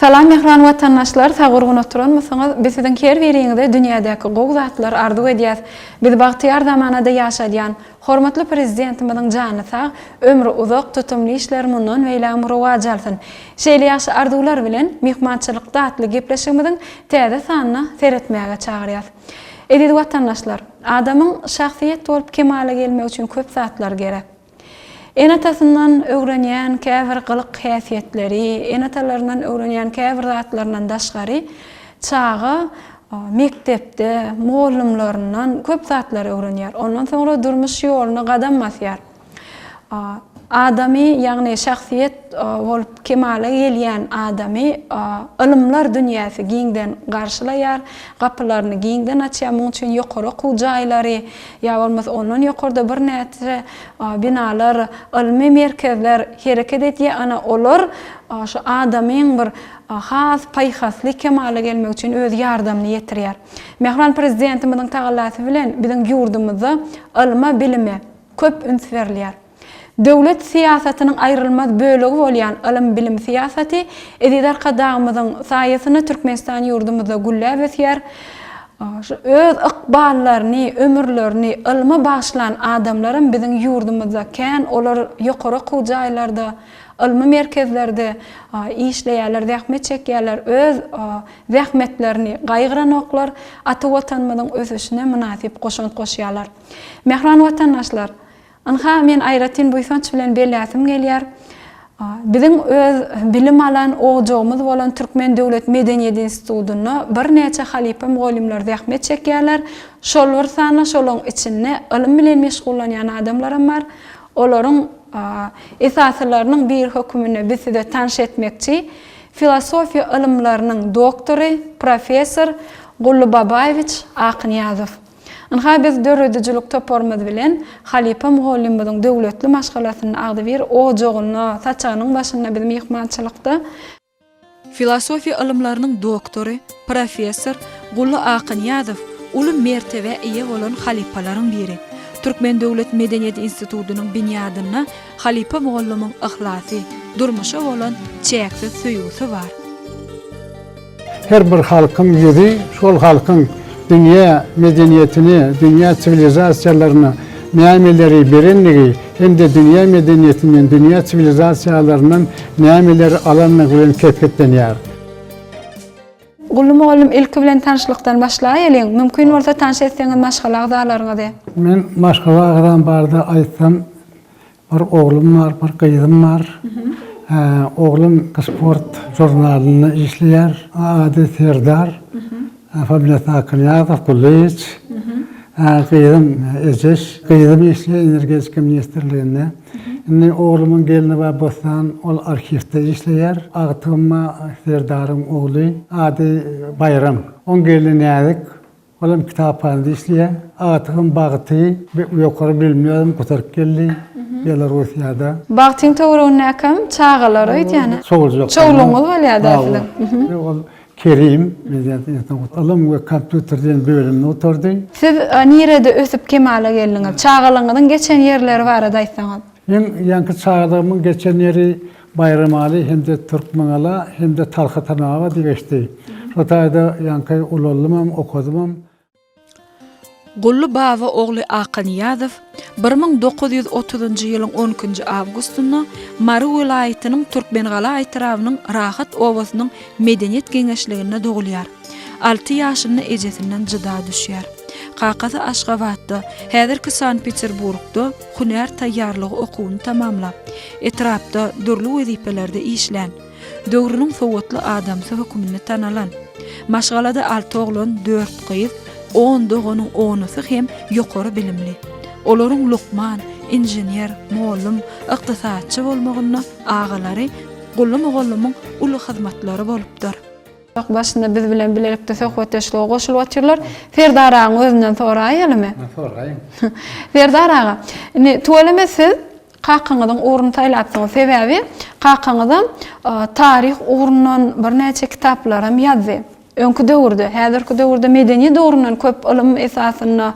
Salam mähriban watandaşlar sag gurgun oturanmysyňyz biz siziň her biriňize dünýädäki gowy zatlary arzuw edýäs biz bagtyýar zamanada ýaşadýan hormatly prezidentimiziň jany sag ömri uzak tutumly işleri mundan beýlägem rowaç alsyn şeýle ýagşy arzuwlar bilen myhmançylykda atly gepleşigimiziň täze sanyna seretmäge çagyrýas eziz watandaşlar adamyň şahsyýet bolup kemala gelmegi üçin köp zatlar gerek. Ene-atasyndan öwrenýän käbir gylyk-häsiýetleri, ene-atalaryndan öwrenýän käbir zatlaryndan daşgary, çaga mekdepde mugallymlaryndan köp zatlary öwrenýär. Ondan soňra durmuş ýoluna gadam basýar. Adamy, ýagny şahsyýet bolup kemala gelýän adamy ylymlar dünýäsi giňden garşylaýar, gapylaryny giňden açýar. Munuň üçin ýokary okuw jaýlary, ýa bolmasa ondan ýokarda birnäçe binalar, ylmy merkezler hereket edýär, ana olar şu adamyň bir has paýhasly kemala gelmegi üçin öz ýardamyny ýetirýär. Mähriban Prezidentimiziň tagallasy bilen biziň ýurdumyzda ylma, bilime köp üns berilýär. Döwlet syýasatynyň aýrylmaz bölegi bolýan ylym-bilim syýasaty eziz Arkadagymyzyň saýasynda Türkmenistan ýurdumyzda gülläp ösýär. Şu öz ykballaryny, ömürlerini ylma bagyşlan adamlaram biziň ýurdumyzda kän. Olar ýokary okuw jaýlarda, ylmy merkezlerde işleýärler, zähmet çekýärler, öz zähmetlerini gaýgyranoklar, ata Watanymyzyň ösüşine mynasyp goşant goşýarlar. Mähriban watandaşlar! Ynha, men aýratyn buýsanç bilen belläsim gelýär, biziň öz bilim alan ojagymyz bolan Türkmen döwlet medeniýet institutynda birnäçe halypa mugallymlar zähmet çekýärler. Şol bir sanda şolaryň içinde ylym bilen meşgullanýan adamlaram bar. Olaryň esasylarynyň biri höküminde biz size tanyş etmekçi, filosofiýa ylymlarynyň doktory, professor Gully Babaýewiç Akynýazow. Ynha biz döredijilik toparymyz bilen halypa mugallymymyzyň döwletli maşgalasynda agzybir ojagynda, saçagynyň başynda biz myhmançylykda. Filosofiýa ylymlarynyň doktory, professor Gully Akynýazow uly mertebä eýe bolan halypalaryň biri. Türkmen döwlet medeniýet institutynyň binýadynda halypa mugallymyň yhlasy, durmuşa bolan çäksiz söýgüsi bar. Her bir halkyň ýüzi şol halkyň dünýä medeniýetine, dünýä siwilizasiýalaryna nämeleri berenligi hem-de dünýä medeniýetinden, dünýä siwilizasiýalaryndan nämeleri alanlygy bilen kesgitlenýär. Gully mugallym ilki bilen tanyşlykdan başlaýalyň. Mümkin bolsa tanyş etseňiz maşgala agzalaryňyzy. Men maşgala agzam barada aýtsam, Bir oglum bar, bir gyzym bar. Oglum sport žurnalynda işleýär. Ady Serdar. Familiýasy Akylýazow, Gullyýewiç. Gyzym Ejeş. Gyzym işleýär Energetika ministrliginde. Indi oglumyň gelni bar Bossan, ol arhiwde işleýär. Agtygym bar, Serdaryň ogly. Ady Baýram. Oň gelni Näzik. Olam kitaphanada işleýär. Agtygym Bagty ýokary bilimli özem gutaryp geldi Belarussiýada. Bagtyň töweregindäkem çagalar öýdýän. Çowluk. Çowlugyňyz bolýar-da siziň. Ol Kerim, ylym we kompýuter diýen bölümini gutardy. Siz nirede ösüp kemala geldiňiz? Çagalygyňyzyň geçen ýerleri barada aýtsaňyz. Meň ýaňky çagalygymyň geçen ýeri Baýramaly hem-de Türkmengala hem-de Talhatanabady geçdi. Şo taýda ýaňky ulaldymam, okadymam. Gully Baba ogly Akanyýazow 1930-njy ýylyň on ikinji awgustynda Mary welaýatynyň Türkmengala etrabynyň Rahat obasynyň medeniýet geňeşliginde dogulýar. Alty ýaşynda ejesinden jyda düşýär. Kakasy Aşgabatda, häzirki Sankt-Peterburgda hünär taýýarlygy okuwyny tamamlap, etrapda dürli wezipelerde işlän, döwrüniň sowatly adamsy hökmünde tanalan. Maşgalada alty oglan, dört gyz, on doganyň onusy hem ýokary bilimli. Olaryň lukman, inžener, mollum, ykdysatçy bolmagynda agalary Gully mugallymyň uly hyzmatlary bolupdyr. Başynda biz bilen bilelikde söhbetdeşlige goşulyp otyrlar. Serdar agaň özünden soraýalymy? Soraýyň. Serdar aga, indi tüweleme siz kakaňyzyň ugruny saýlapsyňyz. Sebäbi kakaňyzam taryh ugrundan birnäçe kitaplaram ýazdy. Öňki döwürde, häzirki döwürde medeniýet ugrundan köp ylym esasynda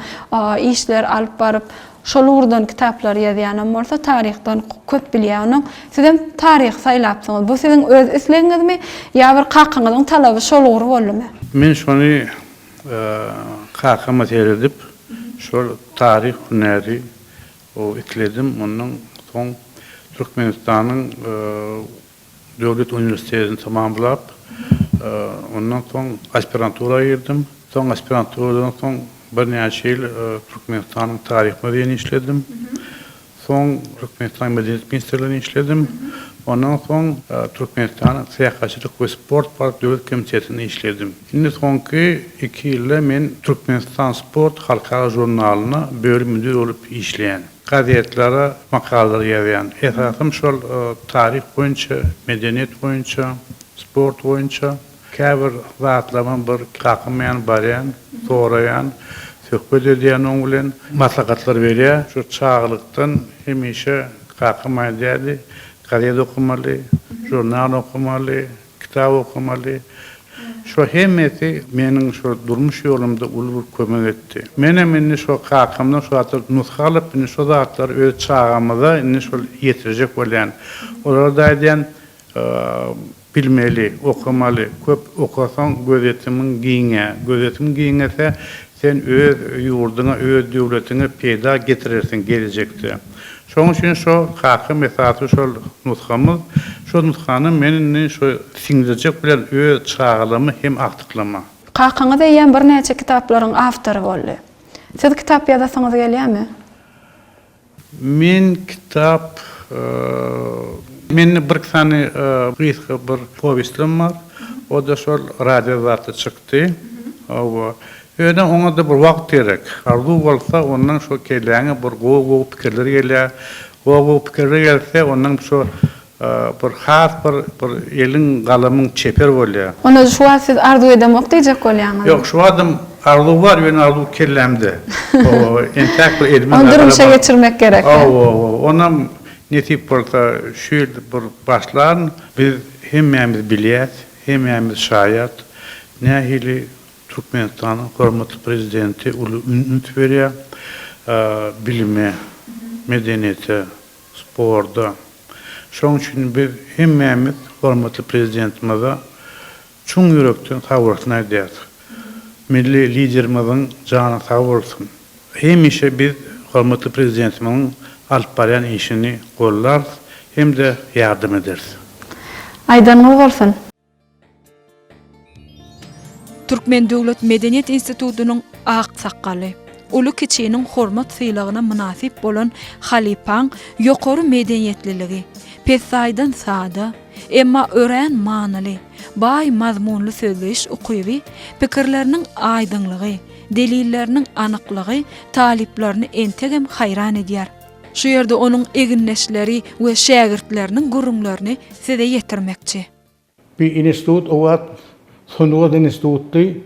işler alyp baryp, Şol ugurdan kitaplar ýazýanam bolsa taryhdan köp bilýär onuň. Sizem taryhy saýlapsyňyz. Bu siziň öz islegiňizmi ýa bir kakaňyzyň talaby şol ugur boldumy? Men şony kakama seredip şol taryh hünäri isledim. Ondan soň Türkmenistanyň Döwlet uniwersitetini tamamlap, ondan soň aspirantura girdim. Soň aspiranturadan soň birnäçe ýyl Türkmenistanyň Taryh muzeýinde işledim. Soň Türkmenistanyň Medeniýet ministrliginde işledim. Ondan soň Türkmenistanyň Syýahatçylyk we sport barada döwlet komitetinde işledim. Indi soňky iki ýylda men Türkmenistan sport halkara žurnalynda bölüm müdiri bolup işleýän. Gazetlere makalalar ýazýan. Esasym şol taryh boýunça, medeniýet boýunça, sport boýunça. Käbir zatlaryma bir kakam ýany barýan, soraýan, söhbet edýän oň bilen, maslahatlar berýär. Şu çagalykdan hemişe kakam aýdýardy, gazet okamaly, žurnal okamaly, Kitap okamaly. Şo hemmesi meniň şo durmuş ýolumda uly bir kömek etdi. Menem indi şo kakamdan şo zatlar nusga alyp indi şo zatlary öz çagamyza indi şol ýetirjek bolýan. Olara-da aýdýan bilmeli, okamaly. Köp okasaň gözýetimiň giňä. Gözýetimiň giňese sen öz ýurduňa, öz döwletiňe peýda getirersiň gelejekde. Şonuň üçin şo kakam esasy şol nusgamyz. Şo nusgany men indi şo siňdirjek bilen öz çagalaryma hem agtyklama. Kakaňyz eýýäm birnäçe kitaplaryň awtory boldy. Siz kitap ýazasyňyz gelýärmi? Men kitap mende birki sany gysga bir powestlem bar. O-da şol radio zatda çykdy. Hawa. Ýöne oňa-da bir wagt gerek. Arzuw bolsa, ondan şo kelläňe bir gowy-gowy pikirler gelýär. Gowy-gowy pikirler gelse, ondan şo bir has bir bir eliň, galamyň çeper bolýar. Onda şu wagt siz arzuw edemok diýjek bolýaňyzmy? Ýok, şu wagtam arzuw bar, ýöne arzuw kellämde. Hawa, entäk bir elime Ony durmuşa geçirmek gerek. Hawa, hawa. Onam nesip bolsa şu ýyl bir başlaryn. Biz hemmämiz bilýäs, hemmämiz şaýat, nähili Türkmenistanyň hormatly Prezidenti uly üns berýär bilime, medeniýete, sporda. Şonuň üçin biz hemmämiz hormatly Prezidentimize çuň ýürekden sagbolsun aýdýarys. Milli Liderimiziň jany sag bolsun! Hemişe biz hormatly Prezidentimiziň alyp barýan işini gollarys hem-de ýardam ederis. Aýdanyňyz bolsun! Türkmen döwlet medeniýet institutynyň ak sakgaly, uly-kiçiniň hormat-sylagyna mynasyp bolan halypaň ýokary medeniýetliligi, pessaýdan sada, emma örän manyly, baý mazmunly sözleýiş ukyby, pikirleriniň aýdyňlygy, delilleriniň anyklygy talyplaryny entegem haýran edýär. Şu ýerde onuň egindeşleri we şägirtleriniň gürrüňlerini size ýetirmekçi. Bu institut o wagt sungat institutdy.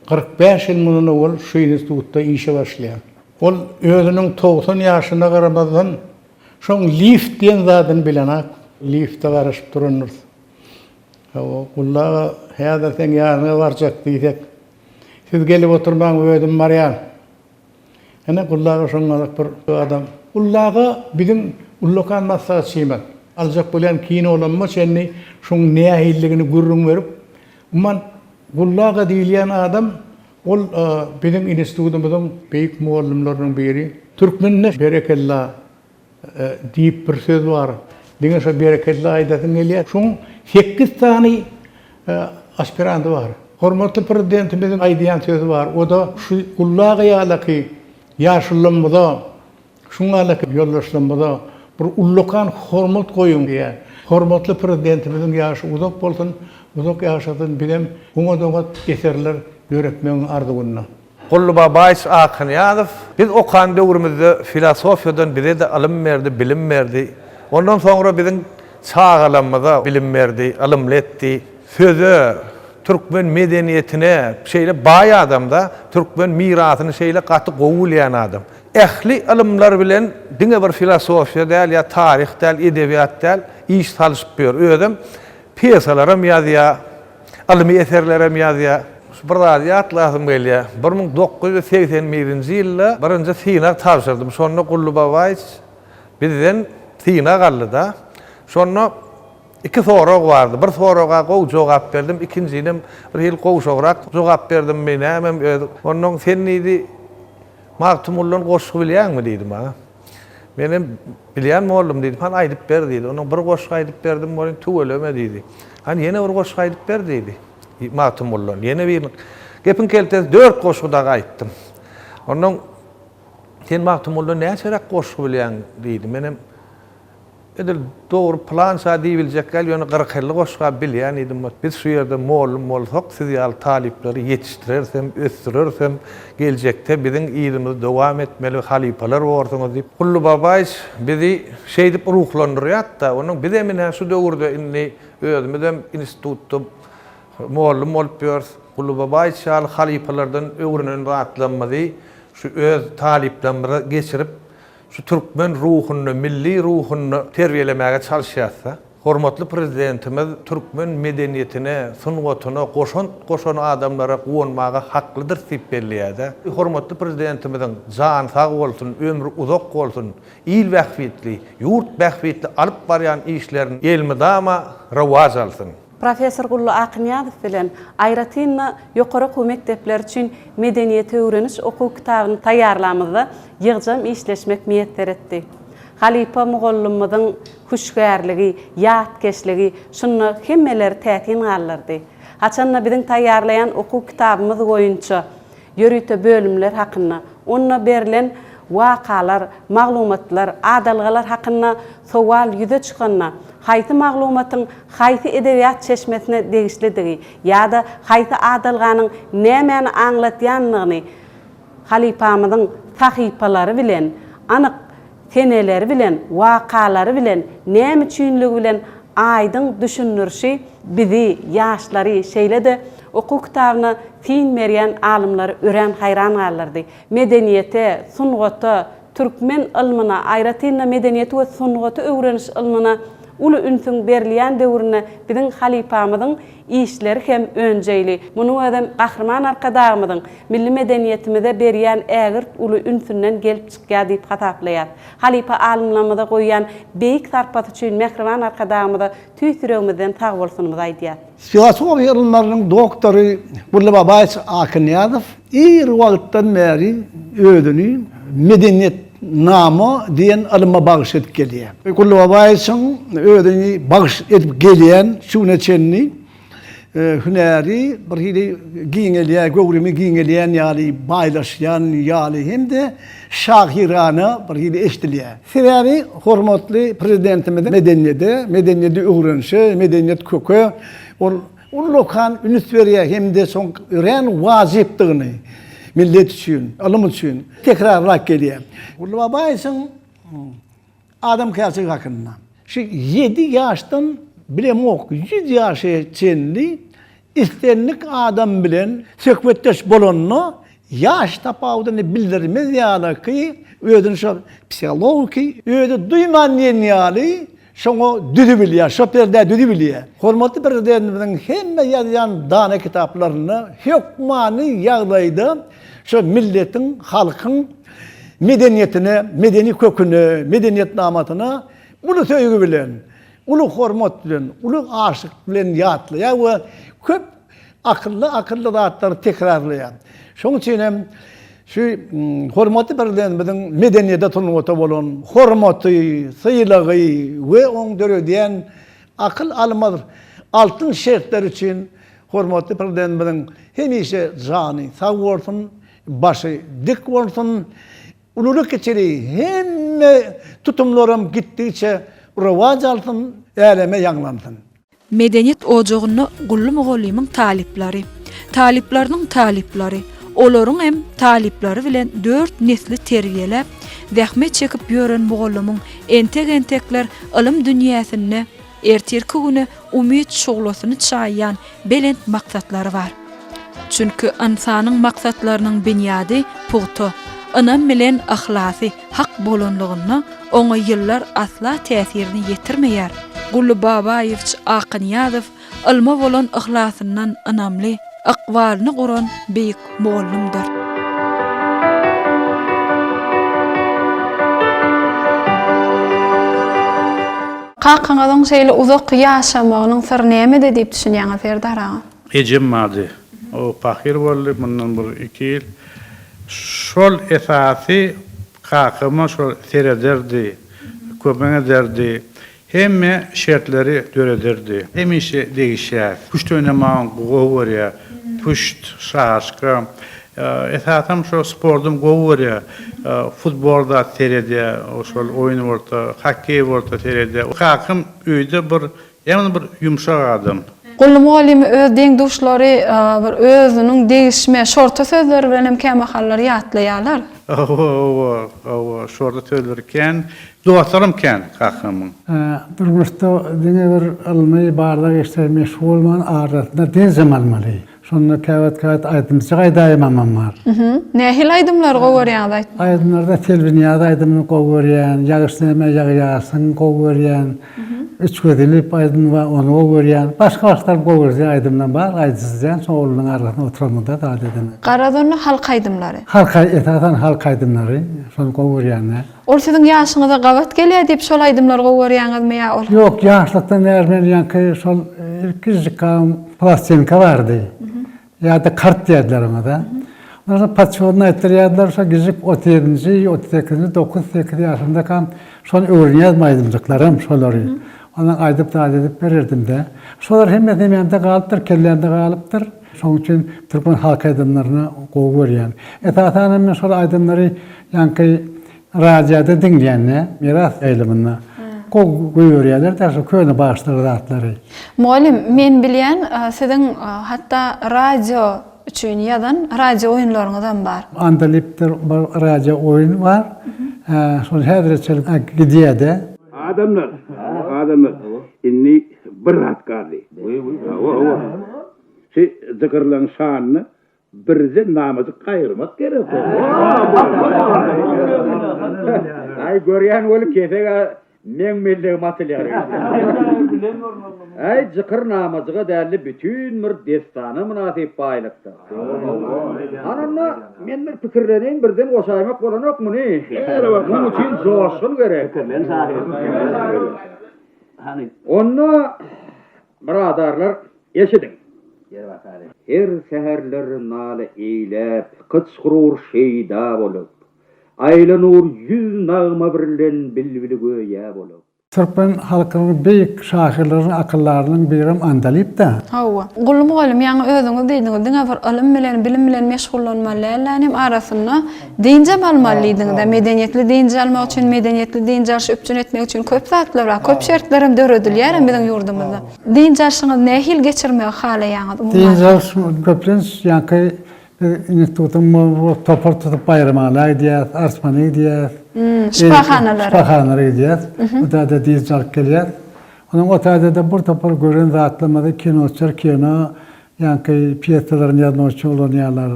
45 ýyl mundan owal şu institutda işe başlaýar. Ol özüniň 90 ýaşyna garamazdan, şoň lift diýen zadyny bilenak. Lifte garaşyp durandyrys. Hawa, Gully aga, häzir seň ýanyňa barjak diýsek, siz gelip oturmaň, özüm barýan. Ine, Gully aga şoňňalak bir adam. Gully aga biziň ullakan maslahatçymyz. Aljak bolýan kinolamyma çenli şoň nähililigini gürrüň berip, umuman, Gully aga diýilýän adam, ol biziň institutymyzyň beýik mugallymlarynyň biri. Türkmende berekella Diýip bir söz bar. Diňe şo berekella aýdasyň gelýär. Şoň sekiz sany aspiranty bar. Hormatly Prezidentimiziň aýdýan sözi bar. O-da şu Gully aga ýalaky ýaşulamyza, şuň ýalaky ýoldaşlarymyza bir ullakan hormat goýuň diýýär. Hormatly Prezidentimiziň ýaşy uzak bolsun, uzak ýaşasyn, bizem oňat-oňat eserler döretmegiň arzuwynda. Gully Babaýewiç Akynýazow biz okan döwrümizde filosofiýadan bize-de ylym berdi, bilim berdi. Ondan soňra biziň çagalarymyza bilim berdi, ylymly etdi. Söze, türkmen medeniýetine şeýle baý adam-da, türkmen mirasyny şeýle gaty gowy bilýän adam. Ähli ylymlar bilen diňe bir filosofiýa däl ýa taryh däl, edebiýat däl, iş salyşyp ýör. Özem pýesalaram ýazýar. Ylmy eserlerem ýazýar. Şu bir zady ýatlasym gelýär. 1981-nji ýylda birinji synag tabşyrdym. Şonda Gully Babaýewiç bizden synag aldy-da. Şonda iki sorag bardy. Bir soraga gowy jogap berdim, ikinjinem bir hili gowşagrak jogap berdimmi, nämemi özi. Onnoň sen diýdi, Magtymgulydan goşgy bilýäňmi diýdi maňa. Menem Bilýän mollum diýdim. Hany aýdyp ber diýdi. Onnoň bir goşgy aýdyp berdim welin tüweleme diýdi. Hany ýene bir goşgy aýdyp ber diýdi. Magtymgulydan ýene birini. Gepiň keltesi dört goşgy dagy aýtdym. Onnoň Sen Magtymgulydan näçeräk goşgy bilýäň diýdi. Menem Edil dogry pylança diýibiljek däl, ýöne kyrk-elli goşgy-a bilýän diýdim. Biz şu ýerde mollum bolsak, siz ýaly talyplary ýetişdirerisem, ösdürerisem, geljekde biziň yzymyzy dowam etmeli halypalar borsuňyz diýip, Gully Babaýewiç bizi şeýdip ruhlandyrýardy-da. Onuň bizem ine şu döwürde indi özümizem institutda mollum bolup ýörüs. Gully Babaýewiç ýaly halypalardan öwrenen zatlarymyzy şu öz talyplarymyza geçirip, Şu türkmen ruhunda, milli ruhunda terbiýelemäge çalyşýarys-da. Hormatly Prezidentimiz türkmen medeniýetine, sungatyna goşant goşan adamlara guwanmaga haklydyrys diýip belleýär-de. Hormatly Prezidentimiziň jany sag bolsun, ömri uzak bolsun, il bähbitli, ýurt bähbitli alyp barýan işlerini elmydama rowaç alsyn! Professor Gully Akynýazow bilen, aýratyn-da, ýokary okuw mekdepleri üçin Medeniýeti öwreniş okuw kitabyny taýýarlamyzda ýygjam işleşmek miýesser etdi. Halypa mugallymymyzyň hüşgärligi, ýatkeşligi şunda hemmeleri täsin galdyrdy. Haçan-da biziň taýýarlaýan okuw kitabymyz boýunça ýörite bölümler hakynda, onda berlen wakalar, maglumatlar, adalgalar hakynda sowal ýüze çykanda, haýsy maglumatyň haýsy edebiýat çeşmesine degişlidigi ýa-da haýsy adalganyň nämäni aňladýandygyny halypamyzyň sahypalary bilen, anyk seneleri bilen, wakalary bilen, näme üçinligi bilen aýdyň düşündirişi bizi, ýaşlary, şeýle-de okuw kitabyna syn berýän alymlary örän haýran galdyrdy. Medeniýete, sungata, türkmen ylmyna, aýratyn-da medeniýeti we sungaty öwreniş ylmyna uly ünsüň berilýän döwründe biziň halypamyzyň işleri hem önjeýli. Munuň özem Gahryman Arkadagymyzyň milli medeniýetimize berýän ägirt uly ünsünden gelip çykýar diýip hasaplaýarys. Halypa alymlarymyza goýýan beýik sarpasy üçin mähriban Arkadagymyza tüýs ýüregimizden sagbolsunymyzy aýdýarys. Filosofiýa ylymlarynyň doktory Gully Babaýewiç Akynýazow ir wagtdan bäri özüni medeniýetnama diýen ylyma bagyş edip gelýär. Gully Babaýewiçiň özüni bagyş edip gelýän şu güne çenli hünäri bir hili giňelýär, göwrümi giňelýän ýaly, baýlaşýan ýaly hem-de şahyrana bir hili eşidilýär. Sebäbi hormatly Prezidentimiziň medeniýede, medeniýedi öwrenişe, medeniýet köke ol ullakan üns berýär hem-de şoň örän wajypdygyny millet üçin, ylym üçin tekrarlap gelýär. Gully Babaýewiçiň Adamkärçilik hakynda. Şu ýedi ýaşdan bilemok ýüz ýaşa çenli islendik adam bilen söhbetdeş bolanda ýaş tapawudyny bildirmez ýalyky özüni şo psihologiki özi duýman diýen ýaly şoňa düzübilýär, şo perdä düzübilýär. Hormatly Prezidentimiziň hemme ýazýan dana kitaplarynda hökmany ýagdaýda şo milletiň, halkyň medeniýetine, medeni köküne, medeniýetnamasyna uly söýgi bilen, uly hormat bilen, uly aşyk bilen ýatlaýar we köp akylly-akylly zatlary tekrarlaýar. Şonuň üçin hem şu hormatly Prezidentimiziň medeniýete, sungata bolan hormaty, sylagy we oň döredýän akyl almaz altyn şertleri üçin hormatly Prezidentimiziň hemişe jany sag bolsun, Başy dik bolsun, ululy-kiçili hemme tutumlaram gitdigiçe rowaç alsyn, äleme ýaňlansyn. Medeniýet ojagynda Gully mugallymyň talyplary, talyplarynyň talyplary, olaryň hem talyplary bilen dört nesli terbiýeläp, zähmet çekip ýören mugallymyň entek-entekler ylym dünýäsinde ertirki güne umyt şuglasyny çaýýan belent maksatlary bar. Çünki ynsanyň maksatlarynyň binýady pugta, ynam bilen yhlasy hak bolanlygynda oňa ýyllar asla täsirini ýetirmeýär. Gully Babaýewiç Akynýazow ylma bolan yhlasyndan ynamly. ykbalyny guran beýik mugallymdyr. Kakaňyzyň şeýle uzak ýaşamagynyň syry nämede diýip düşünýäňiz, Serdar aga? Ejem bardy. O pahyr boldy mundan bir iki ýyl. Şol esasy kakama şol serederdi, kömek ederdi. Hemme şertleri dörederdi. Hemişe degişýär. Küşt oýnamagy gowy görýär. Küşt, şaşka. Esasam şo sportum gowy görýär. Futbol zat seredýär. Şol oýun bolsa, hokkeý bolsa seredýär. Kakam öýde bir Ýagny bir ýumşak adam. Gully mugallymy öz deň-duşlary bir özüniň degişme, şorta sözleri bilen hem kämahallar ýatlaýarlar. Hawa, hawa, hawa, şorta sözleri kän. Dostlaram kän kakamyň. Durmuşda diňe bir ylmy barlag işleri meşgul bolman, arasynda dynjam almaly. Şonda käwagt-käwagt aýdymçy gaýdaýmamam bar. Nähili aýdymlary gowy görýäňiz aýtmagy? Aýdymlarda Selbinýaz aýdymyny gowy görýän, Ýagyş näme ýagýarsyň gowy görýän, Üç gözüli aýdymy bar, ony gowy görýän. Başga-başgalam gowy görýän aýdymlam bar, aýdyşýan şo oglunyň arasynda oturanymyzda zat edende. Garaz onda halk aýdymlary. Halk esasan halk aýdymlary, şony gowy görýän-dä. Ol siziň ýaşyňyza gabat gelýär diýip şol aýdymlary gowy görýäňizmi ýa ol. Ýok, ýaşlykdan bäri men ýaňky şol ilkinjikam plastinka bardy. Ýa-da kart diýerdiler oňa-da. Ondan soň paçodyny aýtdyrýardylar, şo gijik 37-nji, 38-nji, 9-8 ýaşymdakam şony öwrenýärdim aýdymjyklaram şolary. Ondan aýdyp zat edip bererdim-de. Şolar hemmesi nemämde galypdyr, kellämde galypdyr. Şonuň üçin türkmen halk aýdymlaryny gowy görýän. Esasanam men şol aýdymlary Ýaňky radioda diňleýände Miras ýaýlymynda gowy goýberýärler-dä şo köne bagşylar zatlary. Mugallym, men bilýän, siziň hatda radio üçin ýazan radio oýunlaryňyzam bar. Andalypdyr bir radio oýun bar. Şol häzire çenli gidýär-de. Adamlar, adamlar, indi bir zat galdy. Hawa, hawa. Şu jygyrlaň şanyna Birje namajyk gaýyrmak gerek. Aý görýän weli kesege meň mellegim atylýar öýdýän. Aý jykyr namajyga dälde bütin bir dessana mynasyp baýlykdyr. Hany onda men bir pikirleneýin birden goşaýmak bolanok muny. Muň üçin joşgun gerek. Onda byradarlar Eşidiň! Her säherler nala eýläp, Gyçgyrur şeýda bolup. Aýlanur ýüz nagma birlen Bilbili göýä bolup. Türkmen halkynyň beýik şahyrlarynyň, akyldarynyň birem Andalyp-da. Hawa. Gully mugallym, ýaňy özüňiz diýdiňiz, diňe bir ylym bilen, bilim bilen meşgullanmaly dällänim, arasynda dynjam almaly diýdiňiz-ä. Medeniýetli dynç almak üçin, medeniýetli dynç alşy üpjün etmek üçin köp zatlar bar, köp şertlerem döredilýärem biziň ýurdumyzda. Dynç alşyňyzy nähili geçirmegi halaýaňyz umuman? Dynç alyş köplenç ýaňky biz institutyň topar tutup Baýramala gidýäs, Arçmana gidýäs. Şypahanalara. Şypahanalara gidýäs. O taýda dynç alyp gelýäs. Onuň o taýda-da bir topar gören zatlarymyzy kinoçylar kino Ýaňky pýesalaryny ýazmak üçin ulanýarlar.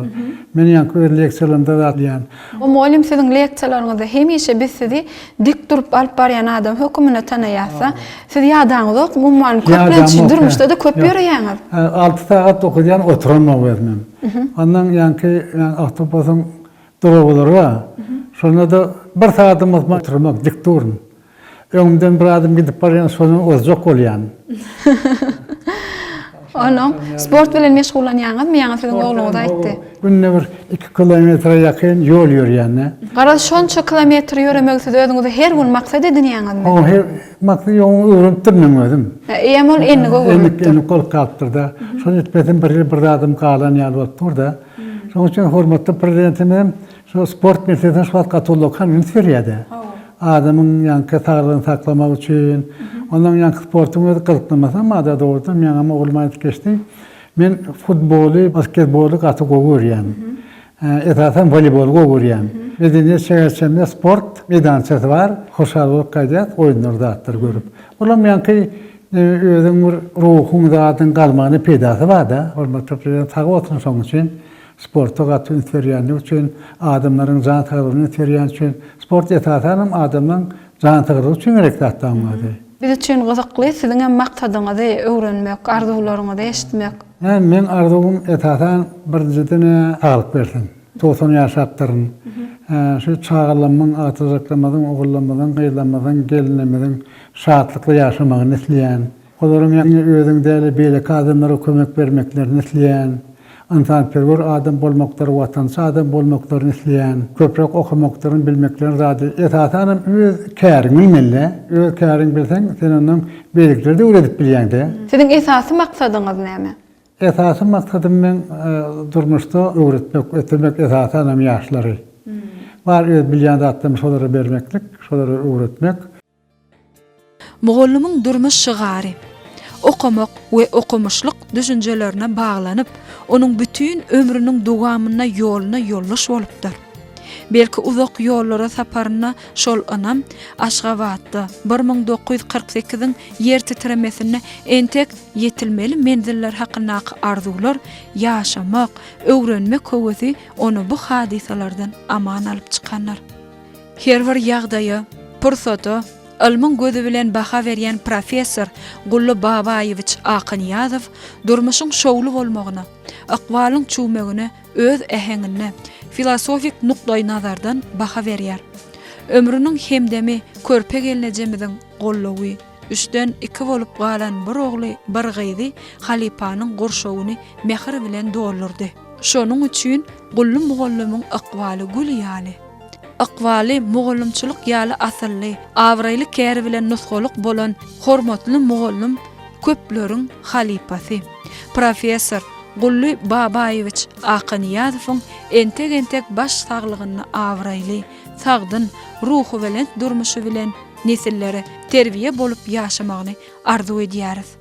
Men ýaňky öz leksiýalarymda zat diýýän. Mugallym siziň leksiýalaryňyzda hemişe biz sizi dik durup alyp barýan adam höküminde tanaýasda. Siz ýadaňyzokmy umuman köplenç durmuşda-da köp ýöreýäňiz. Alty sagat okadýan oturanok özümem. Ondan ýaňky awtobusyň duralgalary bar. Şonda-da bir sagadam bolsa oturamok dik durun. Öňümden bir adam gidip barýan, şondan ozjak bolýan. Onuň sport bilen meşgullanýaňyzmy? Ýaňy siziň ogluňyz aýtdy. Günde bir iki kilometre ýakyn ýol ýörýän-dä. Garaz, şonça kilometr ýöremegi siz özüňize her gün maksat edinýäňizmi? Hawa, her maksat ýok, ony öwrenipdirin men özüm. Eýýäm ol endige öwrülipdir. Endik bolup galypdyr-da. Şony etmesem bir ýyl bir zadym galan ýaly bolup dur-da. Şonuň üçin hormatly Prezidentimiz Şo sport meselesine şu wagt gaty ullakan üns berýär-de. Adamyň ýaňky saglygyny saklamak üçin, ondan ýaňky sportuň özi gyzyklanmasam ada dogrudan ýaňam oglum aýdyp geçdi. Men futboly, basketboly gaty gowy görýän. Esasan woleýboly gowy görýän. Medeniýet şäherçemde sport meýdançasy bar. Hoşal bolup gaýdýas oýunlar zatlar görüp. Olam ýaňky özüň bir ruhuň zadyň galmagyna peýdasy bar-da. Hormatly Prezident sag bolsun şoň üçin. Sporta gaty üns berýänligi üçin, adamlaryň jan saglygyna üns berýäni üçin, sport esasanam adamlaň jan saglygy üçin gerek zat daň özi. Biz üçin gyzykly siziňem maksadyňyzy öwrenmek, arzuwlaryňyzy eşitmek. Hä, meň arzuwym esasan birinjiden-ä saglyk bersin. 90 ýaşapdyryn. Şu çagalarymyň, agtyjaklarymyzyň, ogullarymyzyň, gyzlarymyzyň, gelinlerimiziň şatlykly ýaşamagyny isleýän. Olaryň diňe özüň däl-de, beýleki adamlara kömek bermeklerini isleýän. Ynsanperwer adam bolmaklary, watançy adam bolmaklaryny isleýän. Köpräk okamaklaryny, bilmeklerini zady, esasanam öz käriňi bilmeli-dä. Öz käriňi bilseň, sen ondan beýlekilere-de öwredip bilýäň-dä. Siziň esasy maksadyňyz näme? Esasy maksadym meň durmuşda öwretmek, ösdürmek esasanam ýaşlary. Bar öz bilýän zatlarymy şolara bermeklik, şolara öwretmek. Mugallymyň durmuş şygary, Okamak we okumyşlyk düşünjelerine baglanyp, onuň bütin ömrüniň dowamynda ýoluna ýoldaş bolupdyr. Belki uzak ýollara saparynda şol ynam Aşgabatda 1948-iň ýer titremesinde entek ýetilmeli menziller hakyndaky arzuwlar, ýaşamak, öwrenmek höwesi ony bu hadysalardan aman alyp çykandyr. Her bir ýagdaýa, pursata ylmyň gözi bilen baha berýän professor Gully Babaýewiç Akynýazow durmuşyň şowly bolmagyna, ykbalyň çüwmegine öz äheňinde, filosofik nukdaýnazardan baha berýär. Ömrüniň hemdemi körpe gelnejemiziň goldawy, üçden iki bolup galan bir ogly, bir gyzy halypanyň gurşawyny mähir bilen doldurdy. Şonuň üçin Gully mugallymyň ykbaly gül ýaly. Ykbaly mugallymçylyk ýaly asylly, abraýly kär bilen nusgalyk bolan hormatly mugallym köpleriň halypasy, professor Gully Babaýewiç Akanyýazowyň entek-entek baş saglygynda abraýly, sagdyn, ruhubelent durmuşy bilen nesillere terbiýe bolup ýaşamagyny arzuw edýäris.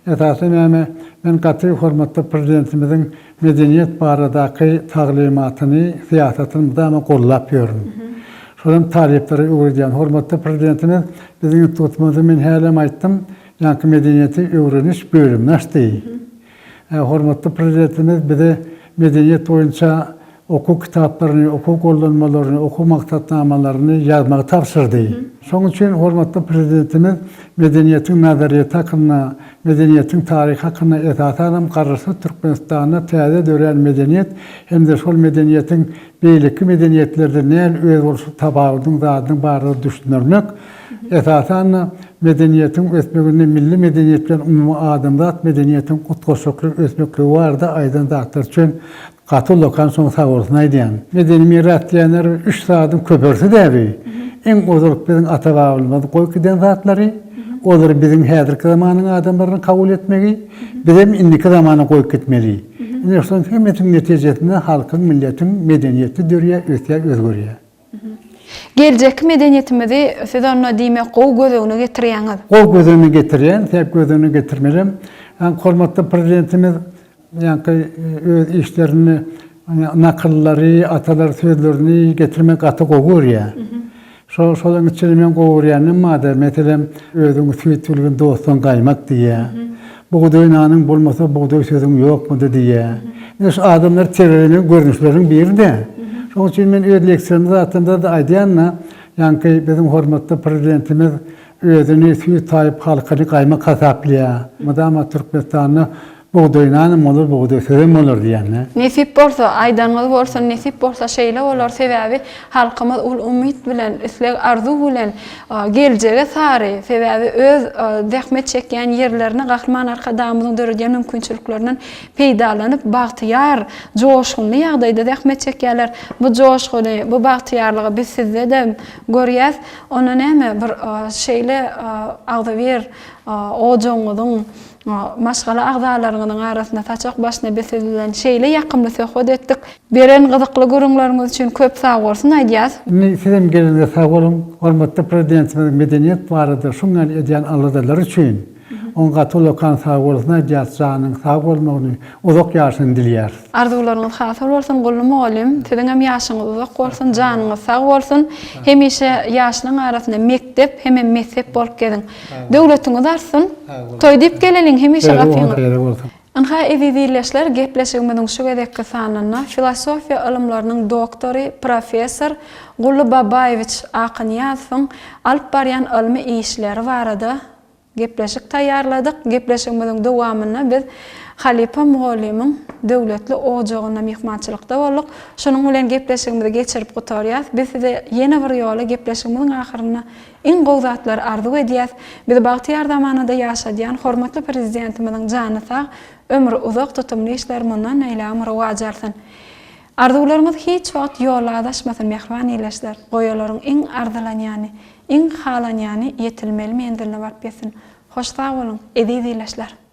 Esasy näme, men gaty hormatly Prezidentimiziň medeniýet baradaky taglymatyny, syýasatyny mydama gollap ýörün. Şolam talyplara öwredýän. Hormatly Prezidentimiz biziň institutymyzda men hälem aýtdym, ýaňky medeniýeti öwreniş bölümini açdy. Hormatly Prezidentimiz bize medeniýet boýunça okuw kitaplaryny, okuw gollanmalaryny, okuw maksatnamalaryny ýazmagy tabşyrdy. Şonuň üçin hormatly Prezidentimiz medeniýetiň nazaryýeti hakynda, medeniýetiň taryhy hakynda, esasanam Garaşsyz Türkmenistanda täze dörän medeniýet hem-de şol medeniýetiň beýleki medeniýetlerden nähili özboluşly tapawudynyň zadynyň barada düşündirmek, esasan-da, medeniýetiň ösmeginde milli medeniýet bilen umumy adamzat medeniýetiniň utgaşykly ösmekligi barada aýdan zatlary üçin Gaty ullakan soň sagbolsun aýdýan. Medeni miras diýenler üç zadyň köpersi dä bi. Iň ozalky biziň ata-babalymyz goýup giden zatlary, olary biziň häzirki zamanyň adamlarynyň kabul etmegi, bizem indiki zamana goýup gitmeli. Ine şolaryň hemmesiniň netijesinde halkyň, milletiň medeniýeti dörýär, ösýär, özgerýär. Geljekki medeniýetimizi siz onda diýmek gowy göz öňüne getirýäňiz. Gowy göz öňüne getirýän, sebäp göz öňüne getirmelem. Hormatly Prezidentimiz Ýaňky öz işlerinde nakyllary, atalar sözlerini getirmek gaty gowy görýär. Şo şolaryň içinde men gowy görýänim bardy. Meselem, özüňi süýt bilgin dostdan gaýmak diýýär. Bugdaý nanyň bolmasa bugdaý sözüň ýokmudy diýýär. Ine şu adamlary terbiýelemegiň görnüşleriniň biri-de. Şonuň üçin men öz leksiýamda zatlarymda-da aýdýan-da, ýaňky biziň hormatly Prezidentimiz özüni süýt saýyp halkyny gaýmak hasaplaýar. Mydama Türkmenistanda Bugdaý nanam bolar, bugdaý sözem bolar diýende. Nesip bolsa, aýdanyňyz bolsun, nesip bolsa şeýle bolar, sebäbi halkymyz uly umyt bilen, isleg arzuw bilen geljege sary, sebäbi öz zähmet çekýän ýerlerine Gahryman Arkadagymyzyň döredýän mümkinçiliklerinden peýdalanyp bagtyýar, joşgunly ýagdaýda zähmet çekýärler. Bu joşguny, bu bagtyýarlygy biz sizde-de görýäs. Onda näme, bir şeýle agzybir ojagyňyzyň Maşgala agzalaryňyzyň arasynda saçak başyna biz siz bilen şeýle ýakymly söhbet etdik. Beren gyzykly gürrüňleriňiz üçin köp sagbolsun aýdýas. Indi sizem geleniňize sag boluň. Hormatly Prezidentimiziň medeniýet barada şuň ýaly edýän aladalary üçin oňa gaty ullakan sagbolsun aýdýas, janynyň sag bolmagyny, uzak ýaşyny dileýäris. Arzuwlaryňyz hasyl bolsun Gully mugallym, siziňem ýaşyňyz uzak bolsun, janyňyz sag bolsun. Hemişe ýaşlaň arasynda mekdep hemem messep bolup geziň. Döwletiňiz artsyn. Toý diýip geleliň hemişe gapyňyz. Ynha, eziz ildeşler, gepleşigimiziň şu gezekki sanynda filosofiýa ylymlarynyň doktory, professor Gully Babaýewiç Akynyýazowyň alyp barýan ylmy işleri barada gepleşik taýýarladyk. Gepleşigimiziň dowamynda biz halypa mugallymyň döwletli ojagynda myhmançylykda bolduk. Şunuň bilen gepleşigimizi geçirip gutarýas. Biz size ýene bir ýola gepleşigimiziň ahyrynda Iň gowy zatlary arzuw edýäs. Bizi bagtyýar zamanada ýaşadýan hormatly Prezidentimiziň jany sag, ömri uzak, tutumly işleri mundan beýlägem rowaç alsyn. Arzuwlaryňyz hiç wagt ýolda azaşmasyn mähriban ildeşler. Goý olaryň iň arzylanýany, iň halanýany ýetilmeli menziline baryp ýetsin. Hoş sag boluň, eziz ildeşler!